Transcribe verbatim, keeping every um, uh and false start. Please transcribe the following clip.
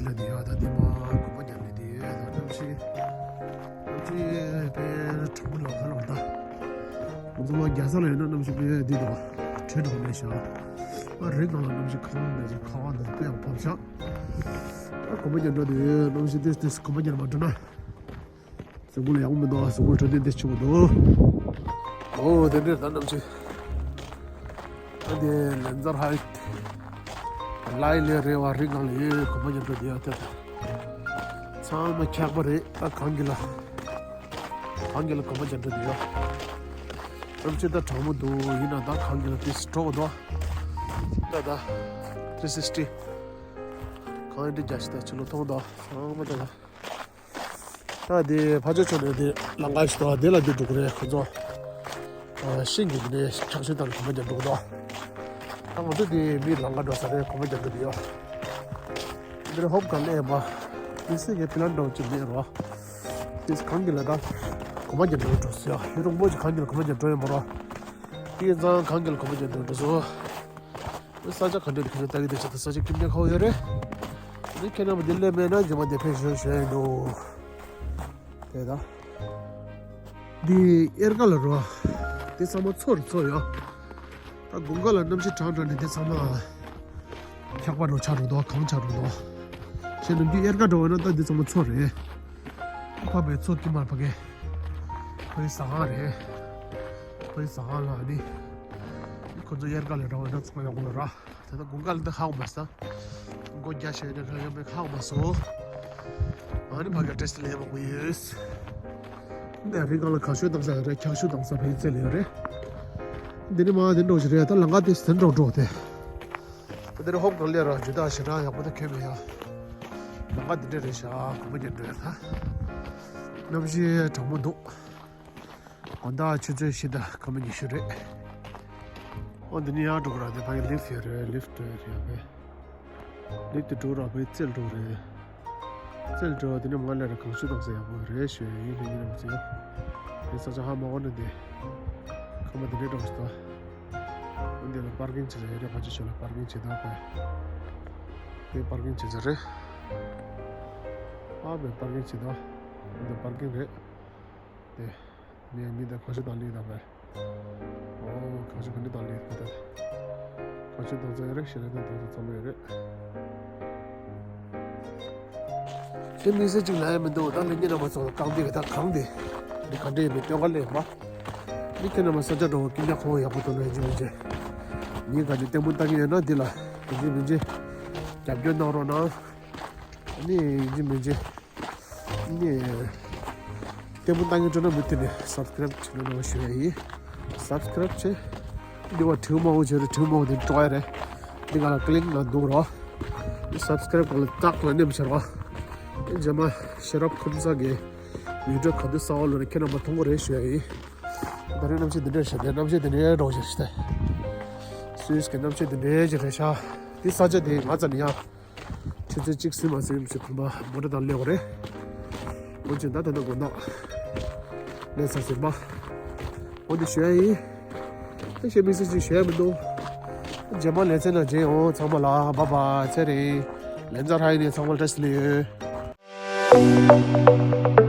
ལ་དེ་ཡོད་ད་དེ་མ་གོམ་པ་རྒྱབ་ནས་དེ་ཡོད་ད་གནམ་གཤིས། གནམ་གཤིས་དཔེ་གྲང་མོ་ལ་ཁ་ལོག་ད། ང་ཚོ་མ་རྒྱ་ས་ལ་ཡོད་ན་གནམ་གཤིས་དཔེ་འདི་དང་བྲལ་འགྲོ་ལེ་ཤ། ཨ་རི་སྒང་ལ་གནམ་གཤིས་ཁ་བ་འདི་ཚོ་ཁ་བ་འདི་དཔེ་ཡང་ཕབ་ཤག་ཨ་གོམ་པ་རྒྱབ་འགྲོ་དེ་ཡོད། གནམ་གཤིས་ཏིས་ཏིས་གོམ་པ་རྒྱབ་མ་འགྲོ་ན། གཟུགས་པོ་ལ་ཡག་པོ་མི་འདུག་གཟུགས་པོ་འཕྲོད་བསྟེན་དེ་ཆེན་པོ་འདུག་ཨོ་དེ་འདྲས་ད་གནམ་གཤིས། ཨ་དེ་ལན་ཛར་ཧའེ་ཊི་ལའི་ལེ་རེ་བ་རི་སྒང་ལ་ཡོད། གོམ་པ་རྒྱབ་འགྲོ་དེ་ཡོད་དེ་ད། ཚང་མ་འཁྱག་པ་རེད། ད་གངས་དཀྱིལ་ལ། གངས་དཀྱིལ་ལ་གོམ་པ་རྒྱབ་འགྲོ་དེ་ཡོད། གནམ་གཤིས་ད་གྲང་མོ་འདུག་ཡིན་ན་ད་གངས་དཀྱིལ་ལ་དེ་སྤྲོ་གི་འདུག་ད་ད་ཐི་རི་སིག་སི་ཊི་གངས་འདི་རྒྱ་ཆེ་ད་ཆུ་ལོ་མཐོང་དང་ཚང་མ་ད་ད། ད་དེ་ཕ་ཇོ་ཆོ་ནས་དེ་ལམ་ཁ་ཞིག་འདུག་དེ་ལ་དེ་འགྲོ་གི་རེད། ཁོ་ཚོ་ཤིང་གི་དེ་ནས་འཁྱག་ཤིང་དང་གོམ་པ་རྒྱབ་འགྲོ་གི་འདུག་ད་ང་ཚོ་དེ་མི་ལམ་ཁ་འགྲོ་ས་རེད། གོམ་པ་རྒྱབ་འགྲོ་གི་ཡོད། འདིར་ཧོབ་ག་ལས་མ་དེ་སྲིད་ཀྱི་ཕི་ལན་འགྲོ་གི་མེད་རོ། དེ་གངས་དཀྱིལ་ལ་ད་གོམ་པ་རྒྱབ་འགྲོ་འགྲོ་སོ་ཡ། ཡུན་རིང་པོ་ཅིག་གངས་དཀྱིལ་ལ་གོམ་པ་རྒྱབ་འགྲོ་ཡོད་མ་རོ། དེ་ཙང་གངས་དཀྱིལ་ལ་གོམ་པ་རྒྱབ་འགྲོ་འགྲོ་སོ། ས་ཆ་ག་འདྲ་རེད། ཁྱོད་ཚོ་ལྟ་གི་འདུག་ས་ཆ་ཁྱིམ་ནས་ཁ་བ་ཡོད་རེད། འདི་ཁྱེད་རྣམ་པ་འདི་སླེབས་མེད་ན་རྗེས་མ་འདི་ཕེབས་ཤོག་ཞུ་ཡ་ཡིན་འདུག་དེ་ད། འདི་དབྱར་ཁ་ལ་རོ། འདི་ཚང་མ་མཚོ་རེད། མཚོ་ཡོད། ད་དགུན་ཁ་ལ་གནམ་གཤིས་གྲང་དྲགས་ནས་འདི་ཚང་མ་འཁྱག་པ་རུ་ཆགས་འགྲོ་འདུག་གངས་ཆགས་འགྲོ་འདུག་ཁྱེད་ནམ་རྒྱུན་དབྱར་ཁ་འགྲོ་བ་ན་ད་འདི་ཚང་མ་མཚོ་རེད། ཕ་བའི་མཚོ་དཀྱིལ་མར་ཕ་གི་ཁོའི་ཟ་ཁང་རེད། ཁོའི་ཟ་ཁང་ལ་ནི་ཁོ་ཚོ་དབྱར་ཁ་ལ་རང་འོས་ན་ཚང་མ་ཡོང་གི་ར། ད་ལྟ་དགུན་ཁ་ལ་འདི་ཧ་གོ་མ་སོང་། མགོ་རྒྱ་ཆེ་ནས་ཁ་ཡོང་པའི་ཧ་གོ་མ་སོང་། ཨ་ནི་ཕ་གི་ཏྲེས་ལེ་མང་པོ་ཡོད། འདི་རི་སྒང་ལ་གངས་ཤུགས་བཏང་ས་ཡོད་རེད། འཁྱག་ཤུགས་བཏང་ས་ཕན་ཚུན་ལ་ཡོད་རེད། འདི་ནི་མ་འདི་འགྲོ་ཞིག་རེད། ད་ལམ་ཁ་དེ་སེམས་འགྲོ་འགྲོ་དེ། ད་འདིར་ཧོབ་གང་ལས་ར་ཇུ་དག་ཞེ་དྲག་ཡག་པོ་ད་ཁྱོད་མི་ཡ། ལམ་ཁ་འདི་འདྲ་རེད་ཤག་གོམ་པ་རྒྱབ་འགྲོ་ཡ་ད། གནམ་གཤིས་གྲང་མོ་འདུག་དགོང་དག་ཆུ་ཚོད་བཞི་དང་སྐར་མ་ཉི་ཤུ་རེད། ཨོ་འདི་ནི་ཡར་འགྲོ་གི་ར། དེ་ཕ་གི་ལིཕ་ཡོད་རེད། ལིཕ་འགྲོ་ཡ་རེད་ཡ་ཕེ། ལིཕ་དེ་འགྲོ་ར་ཕེ་རྩེར་འགྲོ་རེད། རྩེར་འགྲོ་དེ་ནི་མ་ལས་ར་གངས་ཤུགས་བཏང་ས་ཡག་པོ་རེད་ཞུ་ཡ་ཡིན། ལྷན་རྒྱས་རྣམས་ཚོ་དེ་ས་ཆ་ཧ་མ་གོ་ན་དེ་ཁང་པ་དེ་འདྲའི་འགྲོ་ཞིག་ད། འོ་འདི་ལ་པར་ཀིང་བྱེད་ས་ཡོད་རེད། ཕ་ཆུ་ཆུ་ལ་པར་ཀིང་བྱེད་ད་ཕེ། དེ་པར་ཀིང་བྱེད་ས་རེད། ཨ་ཕེ་པར་ཀིང་བྱེད་ད། འོ་འདི་པར་ཀིང་རེད། དེ། ངས་མི་དེ་གངས་ཤུགས་བཏང་ལེ་དང་བས། ཨོ་གངས་ཤུགས་ག་འདྲ་བཏང་ལེ་ཁོ་ད། གངས་ཤུགས་བཏང་ཚར་ཡོད་རེད། ཞེ་ལ་དེ་བཏང་ཚར་ཚང་མ་ཡོད་རེད། ཁྱེད་དམིགས་བསལ་ཅིག་ལ་ཡ་མི་འདུག་ད་ལྷན་རྒྱས་རྣམ་པ་ཚོ་ལ་རྐང་འདི་ག་ད་གངས་འདི་འདི་ག་འདྲ་ཡོད་མེད་སྟོན་ག་ལེ་མ། མི་ཁྱེད་རྣམ་པ་ས་ཆ་འགྲོ་བ་སྐྱིད་ཉག་ཁོང་ཡག་པོ་འདུག་ལ་ཡིན་གཅིག་མིན་གཅིག་ངས་ག་འདི་ལྟད་མོ་ལྟ་གི་ཡོད་ན་འདི་ལ་ཡིན་གཅིག་མིན་གཅིག་རྒྱབ་སྐྱོར་གནང་རོགས་གནང་། ཨ་ནི་ཡིན་གཅིག་མིན་གཅིག་ནས་ལྟད་མོ་ལྟ་མཁན་སྤྲོ་ན་མུ་མཐུད་ནས་སབ་སི་ཀ་རེབ་བྱེད་རོགས་གནང་ཞུ་ཡ་ཡིན། སབ་སི་ཀ་རེབ་བྱེད། འདི་བ་དྲིའུ་དམར་པོ་བྱེད་རེད། དྲིའུ་དམར་པོ་དེ་འགྲོ་ཡ་རེད། འདི་ག་ལ་ཀི་ལིག་ལ་འདུག་རོགས། འདི་སབ་སི་ཀ་རེབ་ག་ལ་ཏག་ལ་ནེམ་བྱེད་རོགས། འདི་རྗེས་མ་ཤེས་རབ་ཁུན་ས་གི་བི་ཌིའོ་ག་དུས་གསར་པ་ལོ་ནས་ཁྱེད་རྣམ་པ་མཐོང་གི་རེད་ཞུ་ཡ་ཡིན། ད་རེས་གནམ་གཤིས་འདི་འདྲ་ཞིག་རེད། གནམ་གཤིས་འདི་འདྲའི་འགྲོ་བཞིན་ཞིག་སྟེ། སུད་སི་གི་གནམ་གཤིས་འདི་འདྲའི་ཞིག་རེད་ཤག་འདི་ས་ཆ་དེ་ང་ཙམ་ཡང་། ཆུ་ཚོད་གཅིག་ཟིན་མ་ཟིན་ཞིག་ཁོམ་པ་མོ་ཊ་དང་སླེབས་པ་རེད། འོན་ཀྱང་ད་ད་ནི་དགོང་དག་ལས་ཚར་ཟིན་པ། འོ་འདི་ཞུ་ཡ་ཡིན། ད་ཞེ་མི་སྲིད་ཅིག་ཞུ་ཡ་མི་འདུག་རྗེས་མ་ལེ་ཚན་ནང་མཇལ་ཡོང་། ཚང་མ་ལ་བཱའི་བཱའི། ཚེ་རིང་། ལན་ཛར་ཧའེ་ནས་ཚང་མ་ལ་བཀྲ་ཤིས་བདེ་ལེགས་ཡོད།